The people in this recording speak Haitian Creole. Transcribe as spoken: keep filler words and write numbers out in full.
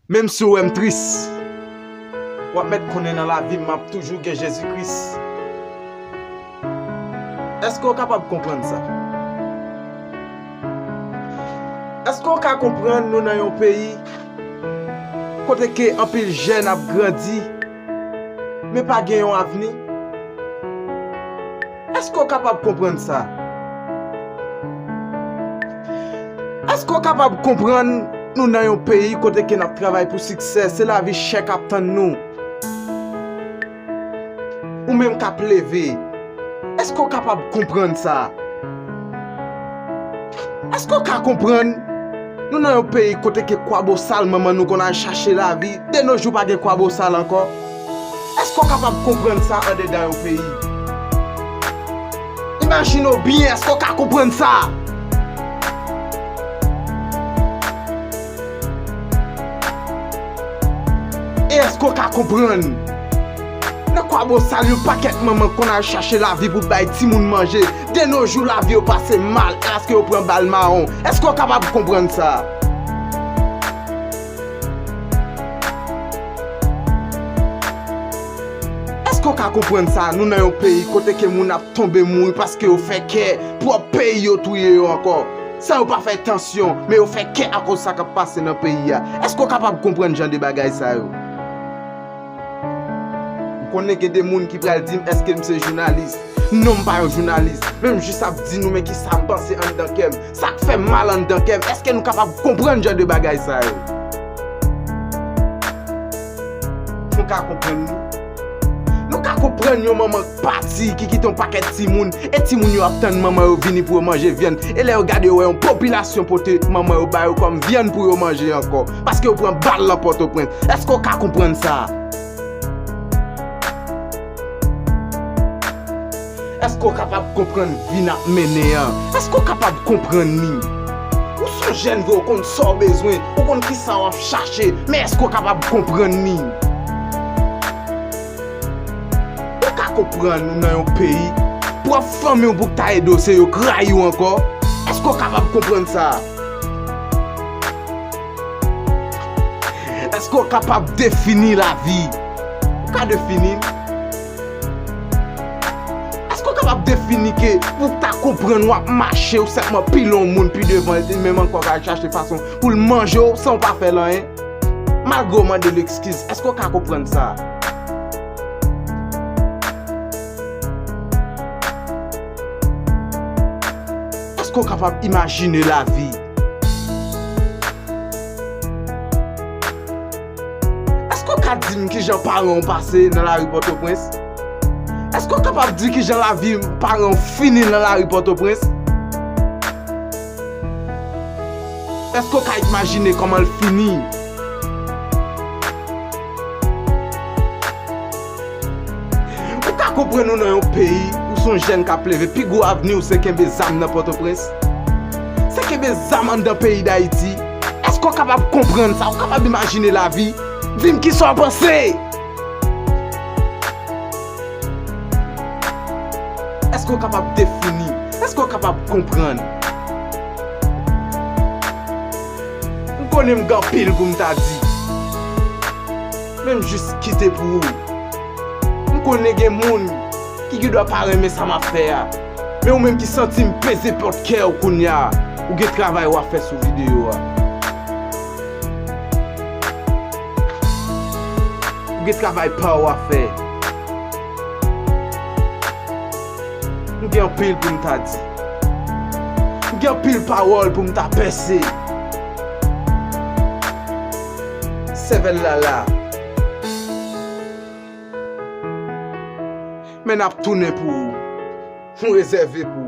Menm si w wè m tris, w ap mèt konnen nan lavi m, m ap toujou gen Jezi Kris. Èske w kapab konprann sa? Èske w ka konprann nou nan yon peyi kote ke anpil jèn ap grandi, men pa gen yon avni? Èske w kapab konprann sa? Èske w kapab konprann nou nan yon peyi kote ke n ap travay pou siksè, se lavi chè k ap tann nou? Ou menm k ap leve, èske w kapab konprann sa? Èske w ka konprann nou nan yon peyi kote ke kwabosal manman nou konn al chache lavi, de nos jours pa gen kwabosal ankò? Èske w kapab konprann sa andedan yon peyi? Imajine w byen, èske w ka konprann sa? E èske w ka konprann? Nan kwabosal, yon pakèt manman konn al chache lavi pou bay timoun manje. De nos jours, lavi yo pase mal. Èske yo pran bal mawon? Èske w kapab konprann sa? Èske w ka konprann sa? Nou nan yon peyi kote ke moun ap tonbe mouri paske yo fè kè pwòp peyi yo touye yo ankò. San yo pa fè tansyon, men yo fè kè akoz sa k ap pase nan peyi a. Èske w kapab konprann jan de bagay sa yo? M konnen gen de moun ki pral di m, èske m se jounalis? Non, m pa yon jounalis, men m jis ap di nou men kisa m panse anndan kè m, sa k fè m mal anndan kè m. Èske nou kapab konprann jan de bagay sa yo? Nou ka konprann li? Nou ka konprann yon manman k pati, ki kite yon pakèt timoun, e timoun yo ap tann manman yo vini pou yo manje vyann, e lè yo gade, yo wè yon popilasyon pote manman yo ba yo kòm vyann pou yo manje ankò, paske yo pran bal nan Pòtoprens. Èske w ka konprann sa? Èske w kapab konprann vi n ap mennen an? Èske w kapab konprann li? Ou se yon jèn vre, ou konn sa w bezwen, ou konn kisa w ap chache, men èske w kapab konprann li? Ou ka konprann ou nan yon peyi, pwòp fanmi w pou w ta ede w, se yo k rayi w ankò? Èske w kapab konprann sa? Èske w kapab defini lavi? Ou ka defini l? Èske w kapab defini ke pou w ta konprann w ap mache, ou sèlman pile yon moun pi devan, li menm ankò ka chache fason pou l manje w san w pa fè l anyen? Malgre w mande l ekskiz, èske w ka konprann sa? Èske w kapab imajine lavi? Èske w ka di m kijan paran w pase nan lari Pòtoprens? Èske w kapab di kijan lavi paran w fini nan lari Pòtoprens? Èske w ka imajine kòman l fini? Ou ka konprann ou nan yon peyi, ou se yon jèn k ap leve, pi gwo avni w se kenbe zam nan Pòtoprens? Se kenbe zam anndan peyi Dayiti? Èske w kapab konprann sa? Ou kapab imajine lavi? Di m kisa w panse! Èske w kapab defini? Èske w kapab konprann? M konnen m gen anpil pou m ta di, men m jis kite pou ou. M konnen gen moun ki gendwa pa renmen sa m ap fè a, men ou menm ki santi m peze pòt kè w kounye a, ou gen travay w ap fè sou videyo a. Ou gen travay pa w a fè. M gen anpil pou m ta di. M gen anpil pawòl pou m ta pèse. Sèvèl la la. Men n ap tounen pou ou. M rezève pou ou.